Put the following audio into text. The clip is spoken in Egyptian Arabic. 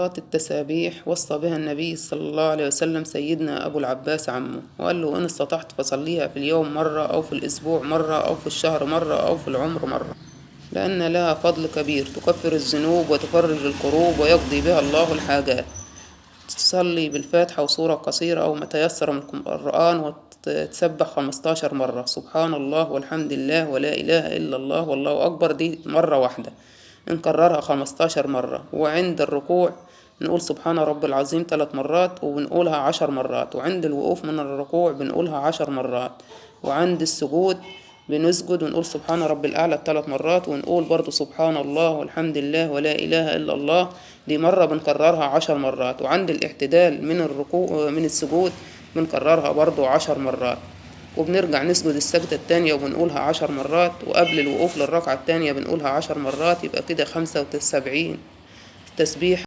التسابيح وصى بها النبي صلى الله عليه وسلم سيدنا أبو العباس عمه، وقال له إن استطعت فصليها في اليوم مرة، أو في الأسبوع مرة، أو في الشهر مرة، أو في العمر مرة، لأن لها فضل كبير، تكفر الذنوب وتفرج الكروب ويقضي بها الله الحاجات. تصلي بالفاتحة وسورة قصيرة أو ما تيسر من القرآن، وتسبح 15 مرة سبحان الله والحمد لله ولا إله إلا الله والله أكبر، دي مرة واحدة نكررها 15 مرة. وعند الركوع نقول سبحان رب العظيم 3 مرات، وبنقولها 10 مرات. وعند الوقوف من الركوع بنقولها 10 مرات. وعند السجود بنسجد ونقول سبحان رب الأعلى 3 مرات، ونقول برضو سبحان الله والحمد لله ولا إله إلا الله، دي مرة بنكررها 10 مرات. وعند الاعتدال من الركوع من السجود بنكررها برضو 10 مرات. وبنرجع نسجد السجدة التانية وبنقولها 10 مرات، وقبل الوقوف للركعة التانية بنقولها 10 مرات. يبقى كده 75 تسبيح.